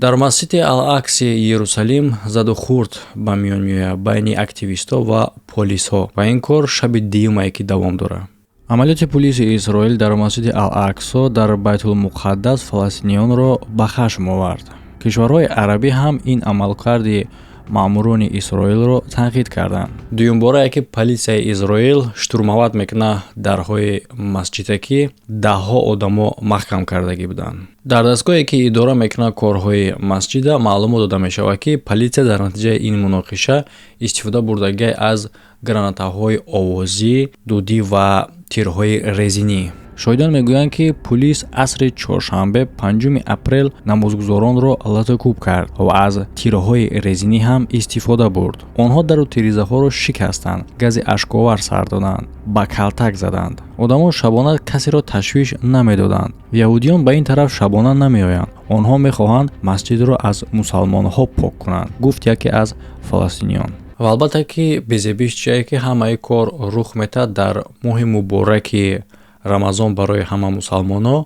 Дар масҷиди Ал-Акси Иерусалим задухӯрд ба миён меояд байни активистҳо ва полисҳо ва ин кор шаби дуюмае, ки давом дорад. Амалиёти пулиси Исроил дар масҷиди Ал-Аксо дар Байтулмуқаддас фаластиниёнро ба хашм овард. Кишварҳои арабӣ ҳам ин амалкарди маъмурони Исроилро танқид карданд. Дуюмборае, ки полисияи Изроил штурмовать мекунад дарҳои масҷиде, ки даҳҳо одамо маҳкам кардагӣ буданд. Дар дастгоҳе, ки идора мекунад корҳои масҷида, маълумот дода мешавад, ки полисия дар натиҷаи ин муноқиша истифода бурдагиай аз гранатаҳои овозӣ, дудӣ ва тирҳои резинӣ. Шоҳидон мегӯянд, ки пулис асри чоршанбе, 5 апрел, намозгузоронро латукӯб кард ва аз тирҳои резинӣ ҳам истифода бурд. Онҳо дару тирезаҳоро шикастанд, гази ашковар сар доданд, ба калтак заданд. Одамон шабона касеро ташвиш намедоданд. Яҳудиён ба ин тараф шабона намеоянд, онҳо мехоҳанд масҷидро аз мусалмонҳо пок кунанд, гуфт яке аз фаластиниён. Ва албатта, ки безебиш чие, ки ҳамаи кор рух метаҳад дар моҳи мубораки Рамазон барои ҳама мусалмонҳо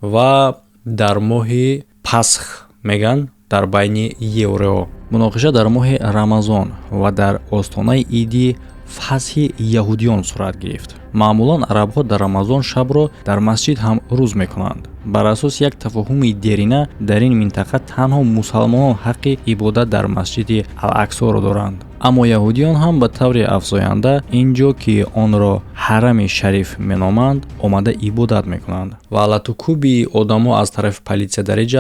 ва дар моҳи Пасх меган дар байни еврео. Муноқиша дар моҳи Рамазон ва дар остонаи иди Фасҳи яҳудиён сурат гирифт. Маъмулан арабҳо дар Рамазон шабро дар масҷид ҳам рӯз мекунанд. Бар асоси як тафоҳуми дерина, дар ин минтақа танҳо мусалмонон ҳаққи ибодат дар масҷиди Ал-Аксоро доранд, аммо яҳудиён ҳам ба таври афзоянда ин ҷо, ки онро Ҳарами Шариф меноманд, омада ибодат мекунанд. Ва латукӯби одамо аз тарафи полисия дар инҷа,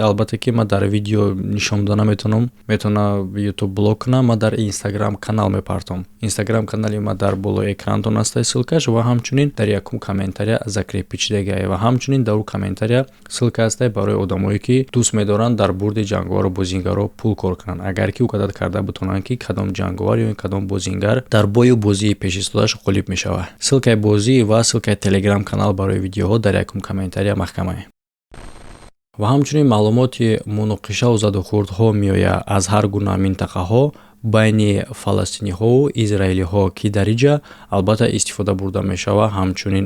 албатта, ки ман дар видео нишон дода наметавонам, метавона Ютуб блок кунам. Ман дар Инстаграм канал мепартом. Инстаграм канали ма дар болои экранатон аста ссылка ш ва ҳамчунин дар якум комментария закрепить шудагиа ва ҳамчунин дар ӯ комментария ссылка ҳастай барои одамое, ки дӯст медоранд дар бурди ҷанговару бозингарро пул кор кунанд, агар ки угадать карда бутонанд, ки кадом ҷанговар ё кадом бозингар дар бою бозии пешистодааш ғолиб мешавад. Ссылка и бозӣ ва ссылка и Телеграм канал барои видеоҳо дар якум комментария маҳкамае. Ва ҳамчунин маълумоти муноқишаву задухӯрдҳо меояд аз ҳар гуна минтақаҳо байни фаластиниҳову израилиҳо, ки дар инҷа албатта истифода бурда мешавад ҳамчунин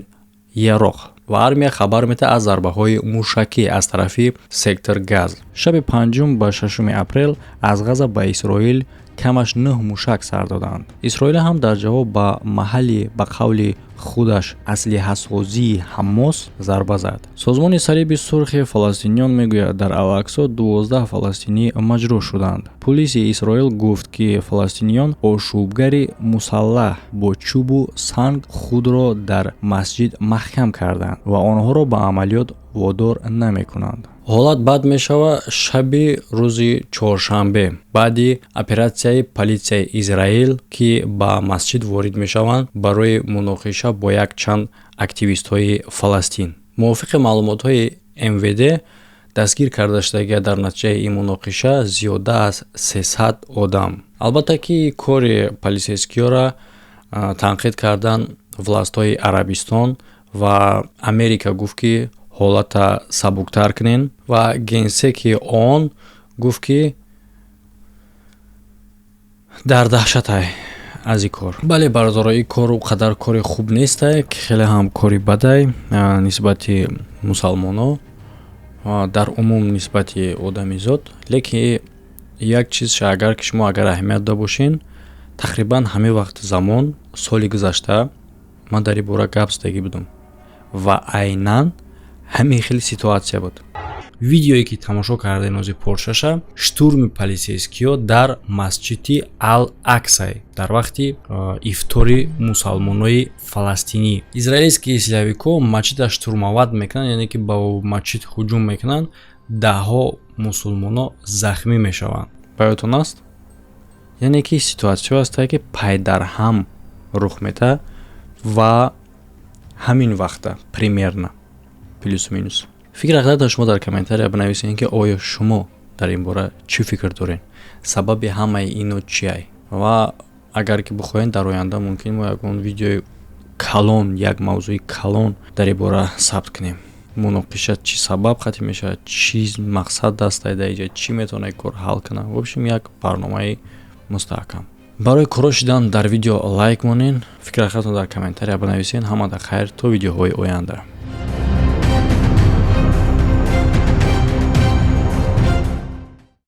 яроқ. Ва армия хабар медиҳад аз зарбаҳои мушакӣ аз тарафи сектор Газа. Шаби 5 ба 6 апрел аз Ғаза ба Исроил камаш нӯҳ мушак сар доданд. Исроил ҳам дар ҷавоб ба маҳалли, ба қавли худаш, аслиҳасозии Ҳамос зарба зад. Созмони Салиби Сурхи фаластиниён мегӯяд, дар Ал-Аксо 12 фаластинӣ маҷрӯҳ шуданд. Пулиси Исроил гуфт, ки фаластиниён ошӯбгари мусаллаҳ бо чӯбу санг худро дар масҷид маҳкам карданд ва онҳоро ба амалиёт водор намекунанд. Ҳолат бад мешавад шаби рӯзи чоршанбе, баъди оператсияи полисияи Израил, ки ба масҷид ворид мешаванд барои муноқиша бо якчанд активистҳои Фаластин. Мувофиқи маълумотҳои МВД, дастгир карда шудагия дар натиҷаи ин муноқиша зиёда аз 300 одам. Албатта, ки кори полицейский ҳоро танқид кардан власть ҳои Арабистон ва Америка гуфт, ки ҳолата сабуктар кунен, ва генсеки ООН гуфт, ки дар даҳшатай аз ин кор. Бале, бародаро, ин кор он қадар кори хуб нестай, ки хеле ҳам кори бадай нисбати мусалмонҳо, дар умум нисбати одамизод. Лекин як чизша, агар ки шумо агар аҳамият дода бошен, тақрибан ҳамин вақти замон соли гузашта ман дар ин бора гап задагӣ будам ва айнан ҳамин хели ситуатсия буд. Видеое, ки тамошо кардаем ози поршаша, штурми полицейский ҳо дар масҷиди Ал Аксай дар вақти ифтори мусалмонои фаластинӣ. Израилские силовик ҳо масҷида штурмовать мекунанд, яъне ки ба масҷид ҳуҷум мекунанд, даҳҳо мусулмоно захмӣ мешаванд. Ба ёдтон аст? Яъне ки ситуатсияҳо ҳастае, ки пайдарҳам рух медиҳад ва ҳамин вақта примерно, плюс минус. Фикр ақидата шумо дар комментария бинависед, ки оё шумо дар ин бора чӣ фикр доред, сабаби ҳамаи ино чиай. Ва агар ки бихоҳед, дар оянда мумкин мо ягон видеои калон, як мавзӯи калон дар ин бора сабт кунем: муноқиша чӣ сабаб хатм мешавад, чӣ мақсад дастай дар инҷа, чӣ метавонад кор ҳал кунад. В общем, як барномаи мустаҳкам. Барои коро шидан дар видео лайк монед, фикр ақидатон дар комментария бинависед. Ҳамада хайр, то видеоҳои оянда.